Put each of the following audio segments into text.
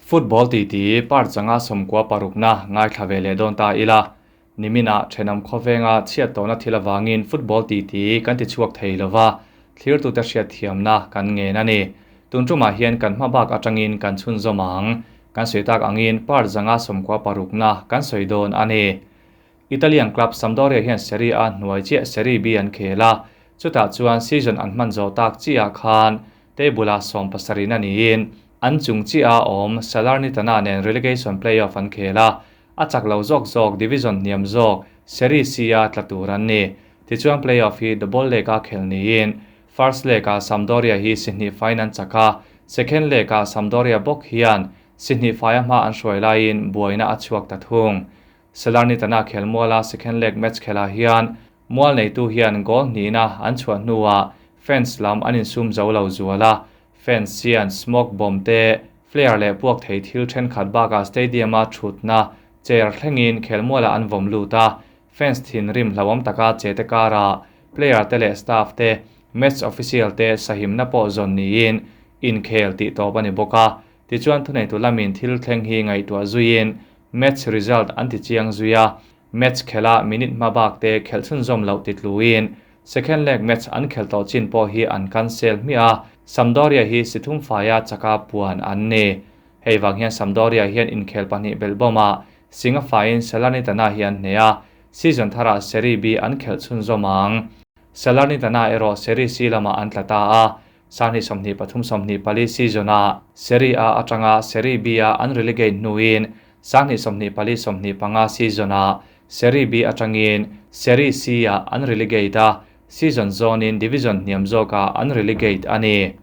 Football titi part zanga 96na ngaithla ve leh dawn ta ila. Niminah thenawm khawvenga chhiat tawhna thil avangin football titi kan ti chhuak thei lova, thlirtute hriatthiamna kan ngen a ni. Tun tumah hian kan hma bak atangin kan chhunzawm ang. Kan sawi tak angin part 96na kan sawi dawn a ni. Italian club Sampdoria hian Serie A hnuai chiah Serie B an khel a, chutah chuan season an hman zawh tak chiah khan table ah 70 na niin an chung chiah a awm Salernitana nen relegation play-off an khel a, a chak lo zawk zawk division hniam zawk Serie C a tla tur an ni. Tichuan play-off hi double leg a khel niin first leg ah Sampdoria hi si hnih faiin an chak a, second leg ah Sampdoria bawk hian si hnih faia hma an hruai laiin buaina a chhuak ta thung. Salernitana khel muala second leg match khelah hian mual neitu hian goal hnihna an chhuah hnuah fans lam an insum zo lo zual a, fans hian smoke bomb te, flare leh puak thei thil thenkhat bakah stadium a thutna chair thlengin khel mualah an vawm lut a, fans thinrim hlauhawm taka che te karah player te leh staff te, match official te sahimna pawh zawn niin inkhel tih tawp a ni bawk a. Tichuan thuneitu lamin thil thleng hi ngaihtuah zuiin match result an ti chiang zui a, match khela minute hma bak te khelh chhunzawm loh ti tluin second leg match an khelh tawh chin pawh hi an cancel hmiah a, Sampdoria hi si thum faia chaka puan an ni. Hei vang hian Sampdoria hian inkhel pahnih belhbawmah Singa faiin Salernitana hi an hneh a, season tharah Serie B an khelh chhunzawm ang. Salernitana erawh Serie C lamah an tla ta a, 2023 24 season a Serie A atanga Serie B a an relegate hnuin 2024 25 season a Serie B atangin Serie C a an relegate a, season zone in division hniam zawkah an relegate a ni.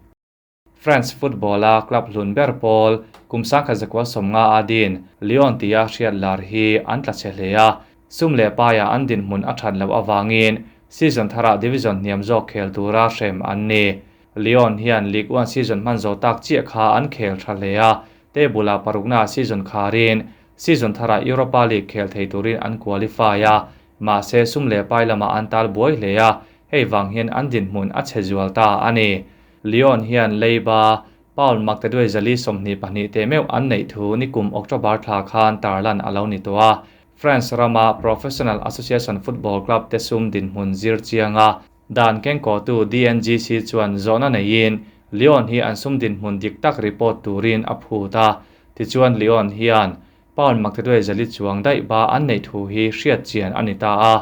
France football a club hlun ber pawl kum 1950 a din Lyon tia hriat lar hi an tla chhe hle a, sum leh paia an dinhmun a that loh avangin season tharah division hniam zawk khel tura hrem an ni. Lyon hian Ligue 1 season hman zo tak chiah kha an khel tha hle a, table ah parukna season kharin season tharah Europa League khel thei turin an qualify a, mahse sum leh pai lamah an tal buai hle a, hei vang hian an dinhmun a chhe zual ta a ni. Lyon hian Leiba, Paul Maktaduai zali 22 te meuh an neih thu nikum October thla khan tarlan a lo ni tawh a. France rama Professional Association Football Club te sum dinhmun zir chianga dan kengkawhtu DNGC chuan zawhna neiin Lyon hi an sum dinhmun dik tak report turin a phut a. Tichuan Lyon hian Paul Maktaduai zali chuang daih ba an neih thu hi hriat chian a ni ta a.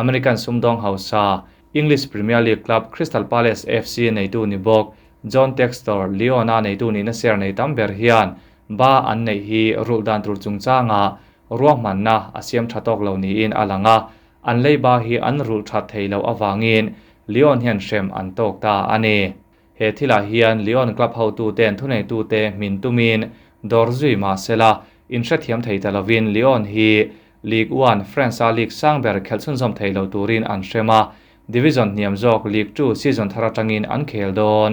American sumdawng hausa English Premier League club Crystal Palace FC neitu ni bawk John Textor Lyon a neitu nihna share nei tam ber hian ba an neih hi rulh dan tur chungchanga ruahmanna a siam tha tawk lo niin a lang a, an leiba hi an rulh that thei loh avangin Lyon hian hrem an tawk ta a ni. He thilah hian Lyon club hotuten thuneitute hmin tumin dawr zui mahsela inhrethiam thei ta lovin Lyon hi Ligue 1 France a league sang ber khelh chhunzawm thei lo turin an hrem a, division hniam zawk Ligue 2 season thar atangin an khel dawn.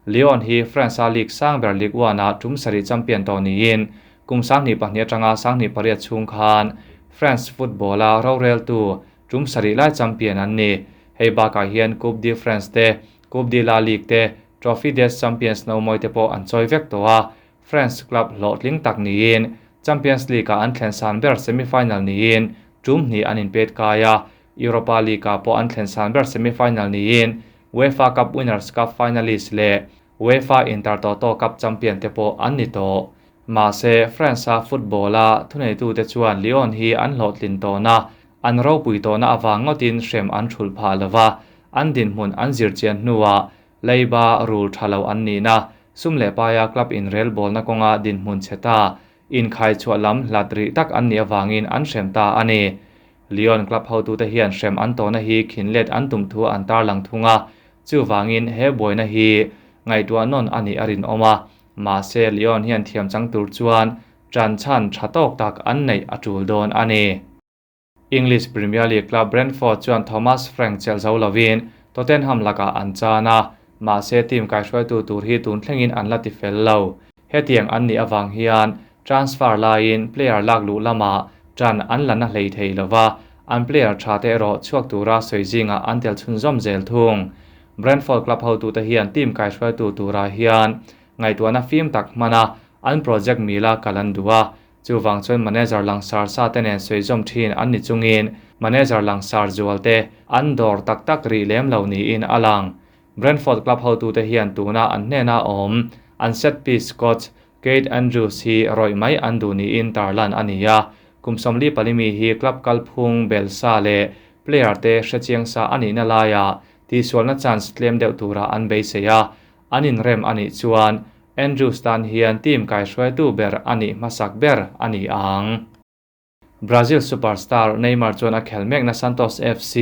Lyon hi France a league sang ber Ligue 1 ah tum sarih champion tawh niin kum 2002 atanga 2008 chhung khan France football a roreltu tum sarih lai champion an ni. Hei bakah hian Coupe de France te, Coupe de la Ligue te, Trophy des Champions no mawi te pawh an chawi vek tawh a, France club hlawhtling tak niin Champions League ah an thlen san ber semi-final niin tum hnih an inpet kai a, Europa League ah pawh an thlen san ber semi-final niin UEFA Cup Winners' Cup finalist leh UEFA Intertoto Cup champion te pawh an ni tawh. Mahse, France a football a thuneitute chuan Lyon hi an hlawhtlin tawhna, an ropui tawhna avang ngawtin hrem an thulh phah lova, an dinhmun an zir chian hnuah Leiba rul tha lo an nihna, sum leh paia club inrel bawlna kawnga dinhmun chhe ta, inkhai chhuah lam hlat rih tak an nih avangin an hrem ta a ni. Lyon club hotute hian hrem an tawhna hi khinlet an tum thu an tarlang thung a, chuvangin he buaina hi ngaihtuah nawn a nih a rinawm a, mahse Lyon hian thiam chang tur chuan tan chhan tha tawk tak an neih a tul dawn a ni. English Premier League club Brentford chuan Thomas Frank chelh zo lovin Tottenham lakah an chan a, mahse team kaihruaitu tur hi tun thlengin an la ti fel lo. Hetiang an nih avang hian transfer laiin player lak luh lamah tan an la na hlei thei lova, an player tha te erawh chhuak tura sawi zingah an tel chhunzawm zel thung. Brentford club hotute hian team kaihruaitu turah hian ngaihtuahna fim tak hman a, an project mila kal an duh a, chuvang chuan manager langsar sa te nen sawi zawm thin an ni chungin manager langsar zual te an dawr tak tak rih lem lo niin a lang. Brentford club hotute hian tuna an hnena awm an set piece coach Keith Andrews hi rawih mai an duh niin tarlan a ni a, kum 44 mi hi club kalphung bel sa leh player te hrechiang sa a nihna laiah tihsualna chance tlem deuh tura an beisei a, an inrem a nih chuan Andrews tan hian team kaihruaitu ber a nih hmasak ber a ni ang. Brazil superstar Neymar chuan a khel mekna Santos FC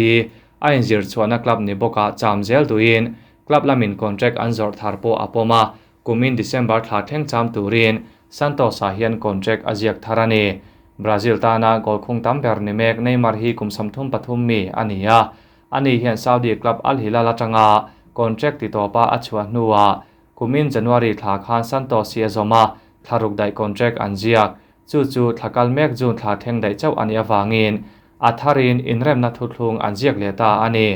a inzir chhuahna club ni bawkah cham zel duhin club lamin contract an zawrh thar pawh a pawm a, kumin December thla thleng cham turin Santos-ah hian contract a ziak thar a ni. Brazil tana goal khung tam ber ni mek Neymar hi kum 33 mi a ni a, ani hian Saudi club Al Hilal atanga contract ti tawpa a chhuah hnuah kumin January thla khan Santos hi a zawm a, thlaruk daih contract an ziak. Chu chu thlakal mek June thla thleng daih chauh a nih avangin a tharin inremna thuthlung an ziak leh ta a ni.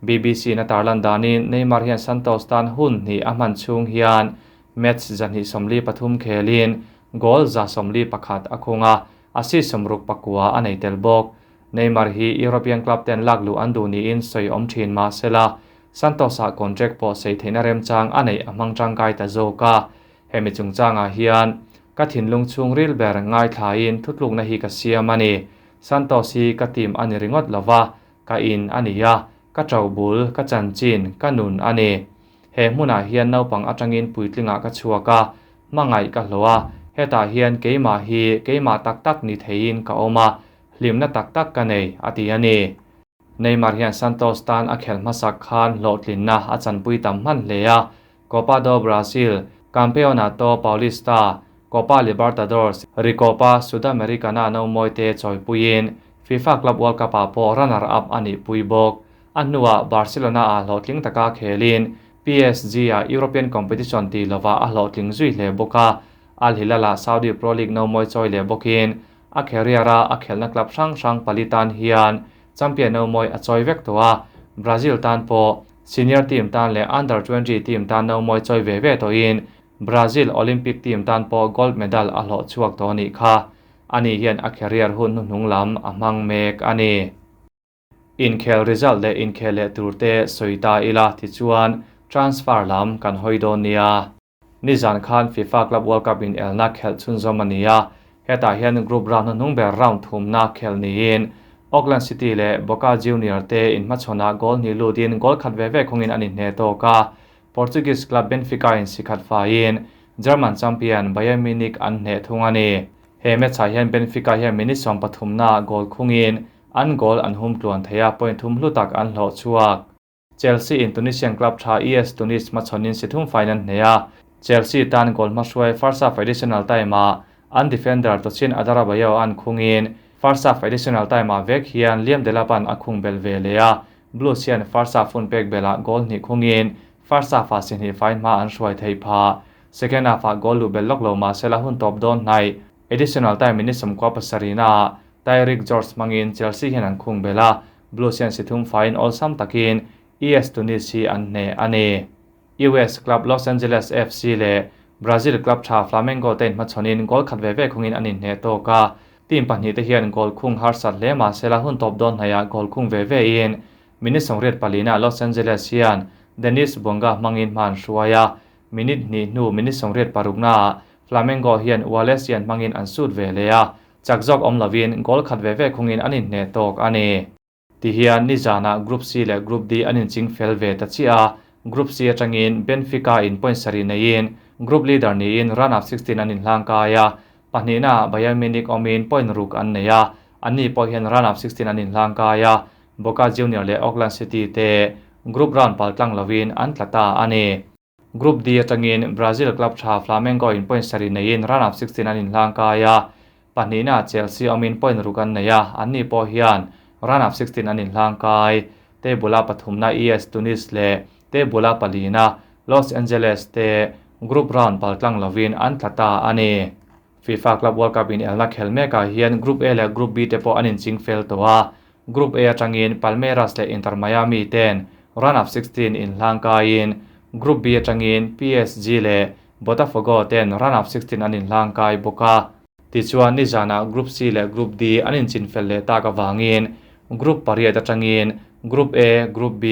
BBC na tarlan danin Neymar hian Santos tan hun hnih a hman chhung hian match 243 khelin goal 141 a khung a, assist 69 a nei tel bawk. Neymar hi European club ten lak luh an duh niin sawi awm thin mahsela Santos-ah contract pawh sei theihna remchang a neih a hmang tangkai ta zawk a. Hemi chungchangah hian ka thinlung chhung ril ber ngaithlain thutlukna hi ka siam a ni. Santos hi ka team a ni ringawt lova, ka in a ni a, ka tobul, ka chanchin, ka nun a ni. He hmunah hian naupang atangin puitlingah ka chhuak a, hmangaih ka hlawh a, hetah hian keimah hi keimah tak tak ni theiin ka awm a, hlimna tak tak ka nei, a ti a ni. Neymar hian Santos tan a khel hmasak khan hlawhtlinna a chanpui tam hman hle a, Copa do Brasil, Campeonato Paulista, Copa Libertadores, Recopa Sudamericana no mawi te chawipuiin FIFA Club World Cup-ah pawh runner-up a nih pui bawk. A hnuah Barcelona-ah hlawhtling taka khelin PSG-ah European competition tih lovah a hlawhtling zui hle bawk a, Al Hilal-ah Saudi Pro League no mawi chawi leh bawkin a career-a a khelna club hrang hrang pali tan hian champion no mawi a chawi vek tawh a, Brazil tan pawh senior team tan leh under 20 team tan no mawi chawi ve ve tawhin Brazil Olympic team tan pawh gold medal a hlawh chhuak tawh anih kha. Ani hian a career hun hnuhnung lam a hmang mek a ni. Inkhel result leh inkhel leh tur te sawi ta ila tichuan transfer lam kan hawi dawn nia. Nizan khan FIFA Club World Cup in elna khelh chhunzawm a ni a, hetah hian group round hnuhnung ber round thumna khelh niin Auckland City leh Boca Junior te inhmachhawnah goal hnih lutin goal khat ve ve khungin an inhne tawk a, Portuguese club Benfica in sikhat faiin German champion Bayern Munich an hneh thung a ni. He match-ah hian Benfica hian minute 13 na goal khungin an goal an hum tluan thei a, point thum hlu tak an hlawh chhuak. Chelsea in Tunisian club tha ES Tunis hmachhawnin si thum fain an hneh a, Chelsea tan goal hmahruai first half additional time-ah an defender Tosin Adarabioyo an khungin first half additional time-ah vek hian Liam Delap an a khung bel ve leh a, Blues hian first half hun pek belah goal hnih khungin first half-ah si hnih fain hma an hruai thei pha. Second half-ah goal luh bel lawk lo mahsela hun tawp dawn hnaih additional time minute 97 naah Tyrick George hmangin Chelsea hian an khung bel a, Blues hian si thum fain awlsam takin ES Tunis hi an hneh a ni. US club Los Angeles FC leh Brazil club tha Flamengo te inhmachhawnin goal khat ve ve khungin an inhneh tawk a, team pahnih te hian goal khung harsat hle mahsela hun tawp dawn hnaihah goal khung ve ve in minute 84 na Los Angeles hian Denis Bonga hmangin hma an hruai a, minute hnih hnu minute 86 naah Flamengo hian Wallace hian hmangin an sut ve leh a, chak zawk awm lovin goal khat ve ve khungin an inhneh tawk a ni. Ti hian nizanah Group C leh Group D an inching fel ve ta chiah a, Group C atangin Benfica in point sarih neiin group leader niin round of 16 an inhlang kai a, pahnihnaah Bayern Munich awmin point ruk an nei a, anni pawh hian round of 16 an inhlang kai a, Boca Junior leh Auckland City te group round paltlang lovin an tla ta a ni. Group D atangin Brazil club tha Flamengo in point sarih neiin round of 16 an inhlang kai a, pahnihnaah Chelsea awmin point ruk an nei a, anni pawh hian round of 16 an inhlang kai. Table-a pathumna ES Tunis leh table-a palina Los Angeles te group round paltlang lovin an tla ta a ni. FIFA Club World Cup in elna khel mekah hian Group A leh Group B te pawh an inching fel tawh a, Group A atangin Palmeiras leh Inter Miami ten round of 16 inhlang kaiin Group B atangin PSG leh Botafogo ten round of 16 an inhlangkai bawk a. Tichuan nizanah Group C leh Group D an inchinfel leh tak avangin Group pariat atangin Group A, Group B,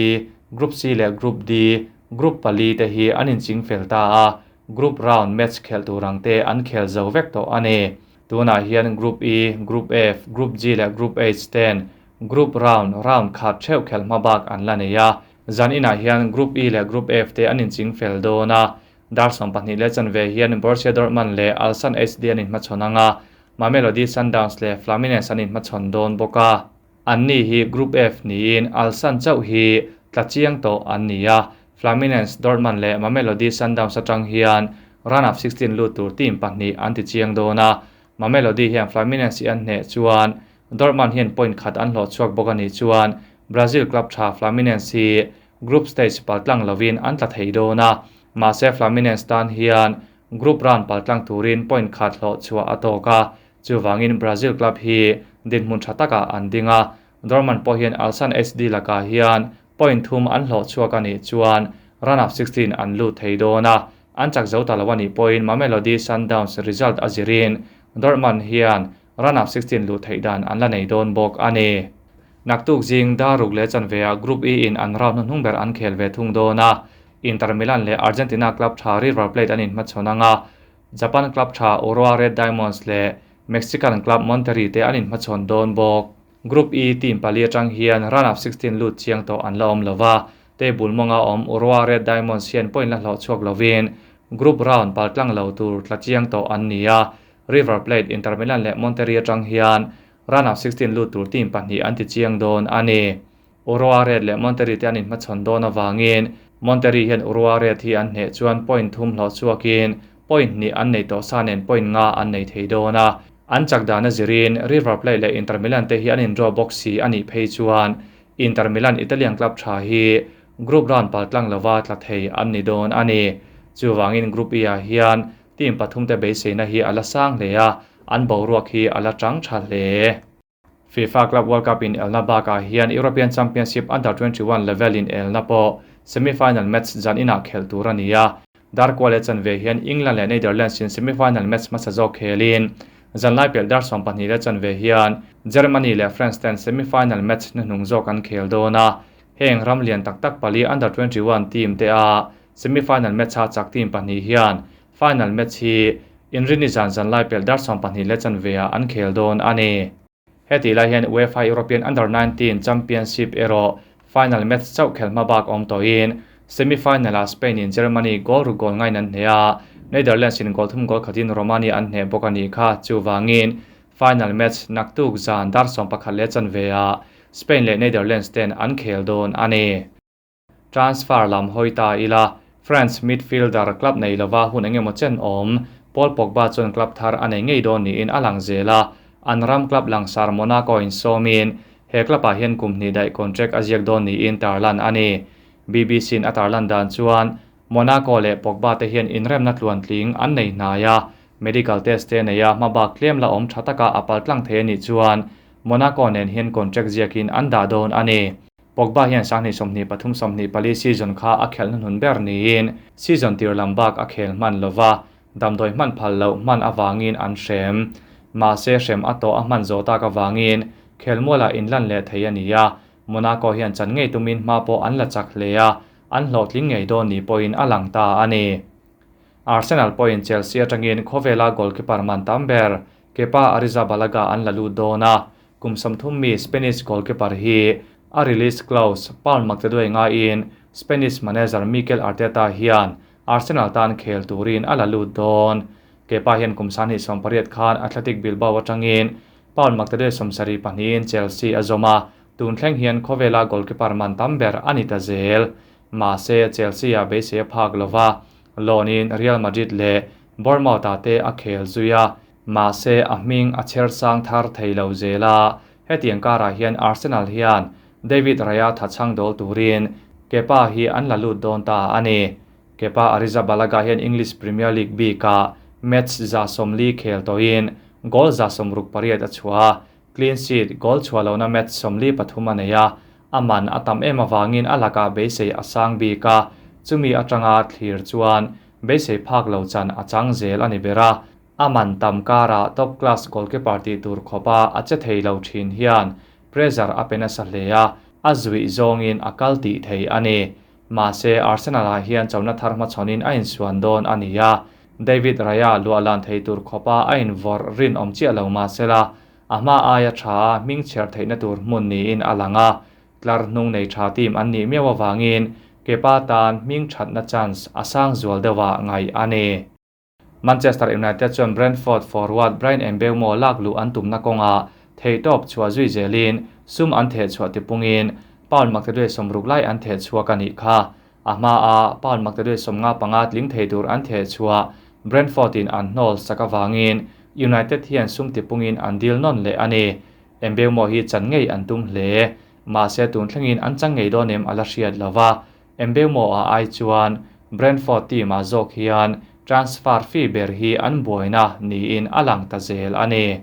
Group C leh Group D, Group pali te hi an inchingfel ta a, Group round match khelh tur ang te an khel zo vek tawh a ni. Tunah hian Group E, Group F, Group G leh Group H ten Group round, round khat theuh khelh hma bak an la nei a. Zan inah hian Group E leh Group F te an inchingfel dawn a. Dar 12 leh chanve hian Borussia Dortmund leh Ulsan HD an inhmachhawn ang a, Mamelodi Sundowns leh Fluminense an inhmachhawn dawn bawk a. Anni hi Group F niin Ulsan chauh hi tla chiang tawh an ni a, Fluminense, Dortmund leh Mamelodi Sundowns atang hian round of 16 lut tur team pahnih an ti chiang dawn a, Mamelodi hian Fluminense hi an hneh chuan Dortmund hian point khat an hlawh chhuak bawk a nih chuan Brazil club tha Fluminense hi group stage paltlang lovin an tla thei dawn a, mahse Fluminense tan hian group round paltlang turin point khat hlawh chhuah a tawk a, chuvangin Brazil club hi dinhmun tha takah an ding a, Dortmund pawh hian Ulsan HD lakah hian point thum an hlawh chhuak a nih chuan round of 16 an lut thei dawn a, an chak zo ta lo a nih pawhin Mamelodi Sundowns result a zirin Dortmund hian round of 16 luh theih dan an la nei dawn bawk a ni. Naktuk zing dar ruk leh chanveah Group E in an round hnuhnung ber an khel ve thung dawn a, Inter Milan leh Argentina club tha River Plate an inhmachhawn ang a, Japan club tha Urawa Red Diamonds leh Mexican club Monterrey te an inhmachhawn dawn bawk. Group E team pali atang hian round of 16 lut chiang tawh an la awm lo va, table mawnga awm Urawa Red Diamonds hian point la hlawh chhuak lovin group round paltlang lo tur tla chiang tawh an ni a, River Plate, Inter Milan leh Monterrey atang hian round of 16 lut tur team pahnih an ti chiang dawn a ni. Urawa Red leh Monterrey te an inhmachhawn dawn avangin Monterrey hian Urawa Red hi an hneh chuan point thum hlawh chhuakin point hnih an nei tawh sa nen point nga an nei thei dawn a. An chak dan a zirin River Plate leh Inter Milan te hi an in draw bawk si a nih phei chuan Inter Milan Italian club tha hi group round paltlang lova tla thei an ni dawn a ni. Chuvangin Group E ah hian team pathum te beiseina hi a la sang hle a, an boruak hi a la tang tha hle. FIFA Club World Cup in elna bakah hian European Championship Under 21 level in elna pawh semi-final match zan inah khelh tur a ni a. Dar kual leh chanve hian England leh Netherlands in semi-final match hmasa zawk khelin zanlai pelh dar 12 leh chanve hian Germany leh France ten semi-final match hnuhnung zawk an khel dawn a. Heng ram lian tak tak pali Under 21 team te a semi-final match a chak team pahnih hian final match hi inrini zan zanlai pelh dar 12 leh chanve ah an khel dawn a ni. Heti lai hian UEFA European Under 19 Championship erawh final match chauh khel hma bak awm tawhin semi-final ah Spain in Germany goal ruk goal ngain an hneh a, Netherlands in goal thum goal khatin Romania an hneh bawk a nih kha. Chuvangin final match naktuk zan dar 11 leh chanve ah Spain leh Netherlands ten an khel dawn a ni. Transfer lam hawi ta ila, France midfielder club nei lova hun engemaw chen awm, Paul Pogba chuan club thar a nei ngei dawn niin a lang zel a, an ram club langsar Monaco in sawmin he club ah hian kum hnih daih contract a ziak dawn niin tarlan a ni. BBC in a tarlan dan chuan Monaco leh Pogba te hian inremna tluantling an nei hnai a, medical test te nei a hmabak tlem la awm tha taka a paltlang thei a nih chuan Monaco nen hian contract ziakin an dah dawn a ni. Pogba hian 2023 24 season kha a khelh hnuhnun ber niin season tir lam bak a khel hman lova, damdawi hman phal loh hman avangin an hrem. Mahse hrem a tawh a hman zawh tak avangin khelmualah inlan leh thei a ni a, Monaco hian chan ngei tumin hma pawh an la chak hle a, an hlawhtling ngei dawn ni pawhin a lang ta a ni. Arsenal pawhin Chelsea atangin khawvela goalkeeper man tam ber Kepa Arrizabalaga an la lut dawn a, kum 30 mi Spanish goalkeeper hi a release clause pound maktaduai ngaiin Spanish manager Mikel Arteta hian Arsenal tan khel turin a la lut dawn. Kepa hian kum 28 khan Athletic Bilbao atangin pound maktaduai 72 in Chelsea a zawm a, tun thleng hian khawvela goalkeeper man tam ber a ni ta zel. Mahse Chelsea a beisei a phak lova, loan in Real Madrid leh Bournemouth ah te a khel zui a, mahse a hming a chher sang thar thei lo zel a. Hetiang karah hian Arsenal hian David Raya thachhang dawl turin Kepa hi an la lut dawn ta a ni. Kepa Arrizabalaga hian English Premier League bikah match za 40 khel tawhin goal za 68 a chhuah a, clean sheet goal chhuah lohna match 43 a nei a, a man a tam em awangin a lakah beisei a sang bik a, chumi atanga thlir chuan beisei phak lo chan a chang zel a ni ber a. A man tam karah top class goalkeeper tih tur khawpa a che thei lo thin hian pressure a pe nasa hle a, a zuih zawngin a kal tih thei a ni. Mahse, Arsenal-ah hian chona thar hmachhawnin a insuan dawn a ni a, David Raya luahlan thei tur khawpa a invawrh rinawm chiah lo mahsela, a hma aia tha a hming chhiar theihna tur hmun niin a lang a, tlar hnung nei tha team an nih miau avangin Kepa tan hming thatna chance a sang zual deuhah ngaih a ni. Manchester United chuan Brentford forward Bryan Mbeumo lak luh an tumna kawngah theihtawp chhuah zui zelin sum an thehchhuah tipungin pound maktaduai sawmruk lai an thehchhuak a nih kha. A hmaa pound maktaduai 55 tling thei tur an thehchhuah Brentford in an hnawl sak avangin United hian sum tipungin an dil nawn leh a ni. Mbeumo hi chan ngei an tum hle. Mahse tun thlengin an chang ngei dawn em a la hriat lo va. Mbeumo-a ai chuan Brentford team-ah zawk hian transfer fee ber hi an buaina niin a lang ta zel a ni.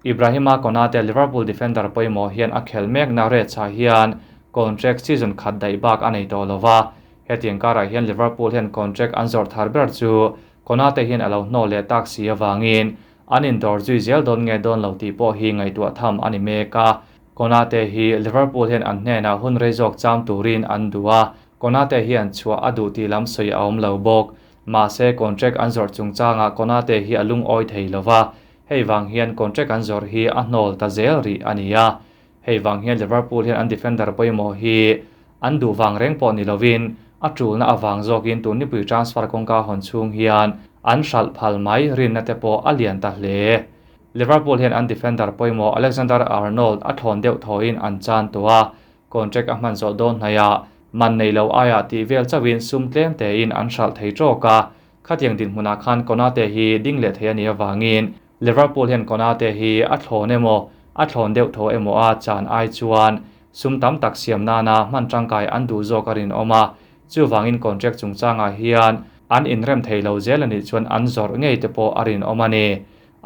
Ibrahima Konate Liverpool defender pawimawh hian a khelh mekna Reds-ah hian contract season khat daih bak a nei tawh lo va, hetiang karah hian Liverpool hian contract an zawrh thar ber chu Konate hian a lo hnawh leh tak si avangin an indawr zui zel dawn nge dawn lo tih pawh hi ngaihtuah tham a ni mek a. Konate hi Liverpool hian an hnenah hun rei zawk cham turin an duh a, Konate hian chhuah a duh tih lam sawi a awm lo bawk. Mahse, contract an zawrh chungchangah Konate hi a lungawi thei lo va, hei vang hian contract an zawrh hi a hnawl ta zel rih a ni a. Hei vang hian Liverpool hian an defender pawimawh hi an duh vang reng pawh ni lovin a tulna avang zawkin tun nipui transfer kawngka hawn chhung hian an hralh phal mai rinna te pawh a lian ta hle. Liverpool hian an defender pawimawh Alexander-Arnold a thlawn deuh thawhin an chan tawh a, contract a hman zawh dawn hnaiah man nei lo aiah tih vel chauhin sum tlem tein an hralh thei tawk a, khatiang dinhmunah khan Konate hi ding leh thei a nih avangin Liverpool hian Konate hi a thlawn emaw a thlawn deuh thaw emaw a chan ai chuan sum tam tak siam nana hman tangkai an duh zawk a rinawm a, chuvangin contract chungchangah hian an inrem thei lo zel a nih chuan an zawrh ngei te pawh a rinawm a ni.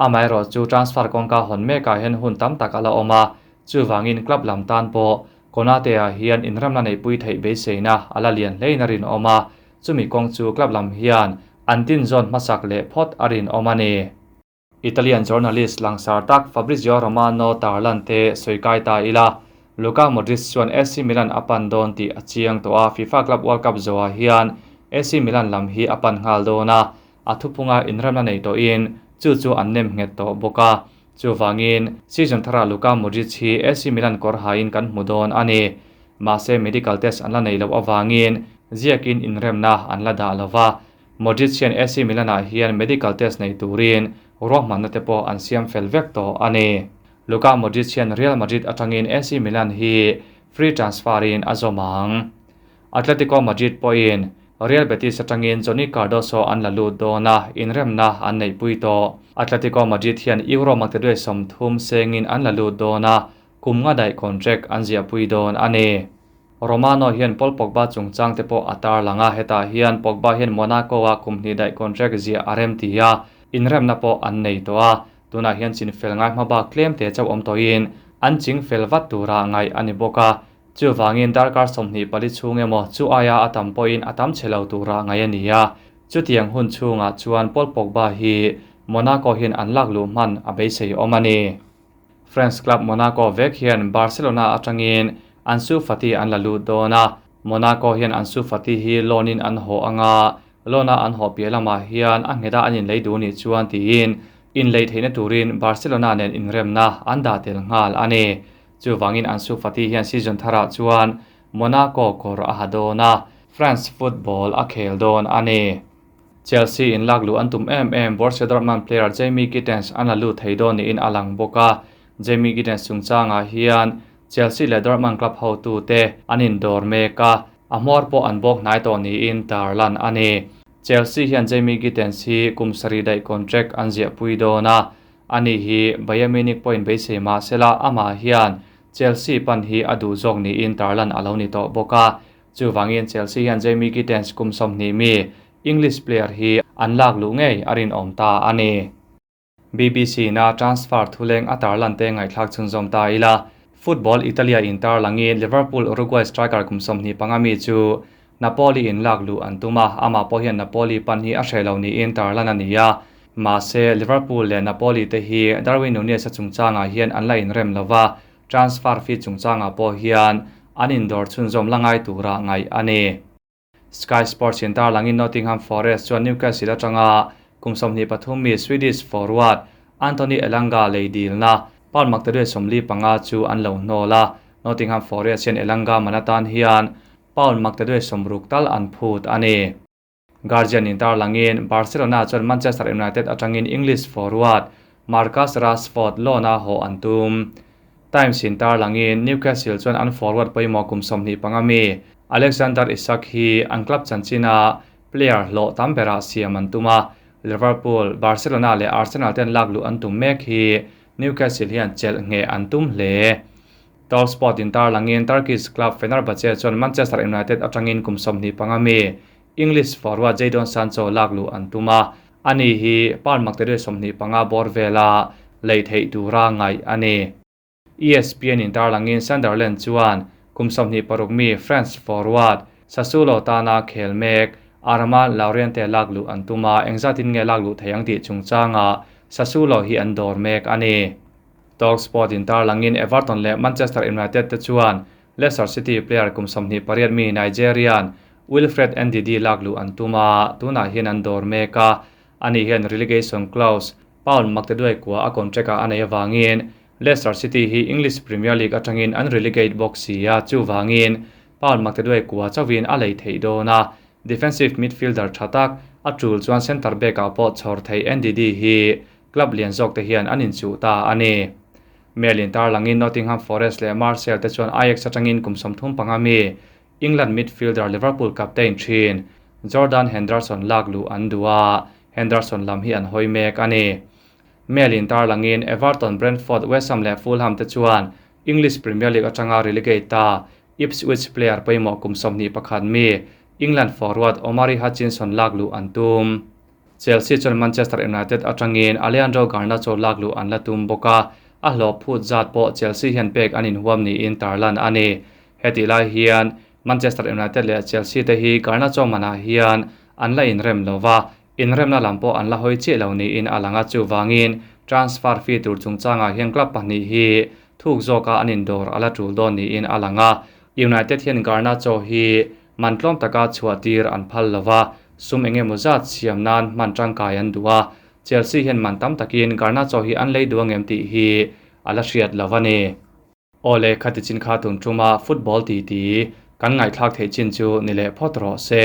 Amaherawh chu transfer kawngka hawn mekah hian hun tam tak a la awm a, chuvangin club lam tan pawh Konate-ah hian inramna neihpui theih beiseina a la lian hlein a rinawm a, chumi kawng chu club lam hian an tinzawn hmasak leh phawt a rinawm a ni. Italian journalist langsar tak Fabrizio Romano tarlan te sawi kai ta ila, Luka Modric chuan AC Milan a pan dawn tih a chiang tawh a, FIFA Club World Cup zawhah hian AC Milan lam hi a pan nghal dawn a, A thuphunga inramna nei tawhin chu chu an nem nghet tawh bawk a. Chuvangin, season tharah Luka Modric hi AC Milan kawr hain kan hmu dawn a ni. Mahse, medical test an la nei loh avangin ziakin inremna an la dah lo va. Modric hian AC Milan-ah hian medical test nei turin ruahmanna te pawh an siam fel vek tawh a ni. Luka Modric hian Real Madrid atangin AC Milan hi free transfer-in a zawm ang. Atletico Madrid pawhin Real Betis atangin Johnny Cardoso an la lut dawn a, inremna an neihpui tawh. Atletico Madrid hian Euro maktaduai 30 sengin an la lut dawn a, kum nga daih contract an ziahpui dawn a ni. Romano hian Paul Pogba chungchang te pawh a tarlang a, hetah hian Pogba hian Monaco-a kum hnih daih contract ziah a rem ti a, inremna pawh an nei tawh a, tunah hian chinfel ngai hmabak tlem te chauh awm tawhin an chingfel vat tura ngaih a ni bawk a. Chuvangin darkar 24 chhung emaw chu aia a tam pawhin a tam chhe lo tura ngaih a ni a, chutiang hun chhungah chuan Paul Pogba hi Monaco hian an lak luh hman a beisei awm a ni. French club Monaco vek hian Barcelona atangin Ansu Fati an la lut dawn a, Monaco hian Ansu Fati hi loan in an haw anga loan a an haw piah lamah hian a nghet a an inlei duh nih chuan tiin inlei theihna turin Barcelona nen inremna an dah tel nghal a ni. Chuvangin Ansu Fati hian season tharah chuan Monaco kawr a ha dawn a, France football a khel dawn a ni. Chelsea in lak luh an tum em em, Borussia Dortmund player Jamie Gittens an la lut thei dawn niin a lang bawk a. Jamie Gittens chungchangah hian Chelsea leh Dortmund club hotute an indawr mek a, a hmawr pawh an bawk hnai tawh niin tarlan a ni. Chelsea hian Jamie Gittens hi kum sarih daih contract an ziahpui dawn a, Ani hi Bayern Munich pawhin beisei mah sela amah hian Chelsea pan hi a duh zawk niin tarlan a lo ni tawh bawk a. Chuvangin Chelsea hian Jamie Gittens kum 20 mi English player hi an lak luh ngei a rinawm ta a ni. BBC na transfer thuleng a tarlan te ngaihthlak chhunzawm ta ila, Football Italia in tarlangin Liverpool Uruguay striker kum 25 mi chu Napoli in lak luh an tum a, amah pawh hian Napoli pan hi a hreh lo niin tarlan a ni a. Mahse, Liverpool leh Napoli te hi Darwin Nunez-a chungchangah hian an la inrem lo va, transfer fee chungchangah pawh hian an indawr chhunzawm la ngai tura ngaih a ni. Sky Sports in tarlangin Nottingham Forest chuan Newcastle atanga kum 23 mi Swedish forward Anthony Elanga lei dilna pound maktaduai 45 chu an lo hnawl a, Nottingham Forest hian Elanga man atan hian pound maktaduai 60 tal an phut a ni. Guardian in tarlangin Barcelona chuan Manchester United atangin English forward Marcus Rashford loan-a haw an tum. Times in tarlangin Newcastle chuan an forward pawimawh kum 25 mi Alexander Isak hi an club chanchina player hlawh tam berah siam an tum a, Liverpool, Barcelona leh Arsenal ten lak luh an tum mek hi Newcastle hian chelh nge an tum hle. Talksport in tarlangin Turkish club Fenerbahce chuan Manchester United atangin kum 25 mi English forward Jadon Sancho lak luh an tum a, ani hi pound maktaduai 25 bawr vela lei theih tura ngaih a ni. ESPN in tarlangin Sunderland chuan kum 26 mi France forward Sassuolo tana khel mek Armand Lauriente lak luh an tum a, engzatin nge lak luh thei ang tih chungchanga Sassuolo hi an dawr mek a ni. Talksport in tarlangin Everton leh Manchester United te chuan Leicester City player kum 28 mi Nigerian Wilfred Ndidi lak luh an tum a, tunah hian an dawr mek a, ani hian relegation clause pound maktaduai kua a contract a anei awangin Leicester City hi English Premier League atangin an relegate bawk si a, chuwangin pound maktaduai kua chawin a lei thei dawn a, defensive midfielder thatak a tul chuan center back ah pawh chhawr thei Ndidi hi club lian zawk te hian an inchuh ta a ni. Mail in tarlangin Nottingham Forest leh Marseille te chuan Ajax atangin kum 35 mi England midfielder Liverpool captain thin Jordan Henderson lak luh an duh a, Henderson lam hi an hawi mek a ni. Mail in tarlangin Everton, Brentford, West Ham leh Fulham te chuan English Premier League atanga relegate ta Ipswich player pawimawh kum 21 mi England forward Omari Hutchinson lak luh an tum. Chelsea chuan Manchester United atangin Alejandro Garnacho lak luh an la tum bawk a, a hlawh phut zat pawh Chelsea hian pek an inhuam niin tarlan a ni. Heti lai hian Manchester United leh Chelsea te hi Garnacho manah hian an la inrem lova, inremna lam pawh an la hawi chiah lo niin a lang a, chuwangin transfer fee tur chungchangah hian club pahnih hi thuk zawka an indawr a la tul dawn niin a lang a. United hian Garnacho hi man tlawm taka chhuah tir an phal lova, sum engemaw zat siam nan hman tangkai an duh a, Chelsea hian man tam takin Garnacho hi an lei duh angem tih hi a la hriat lo a ni. Awle khati chin kha tun tuma football ti ti kan ngaihthlak theih chin chu ni leh phawt rawh se.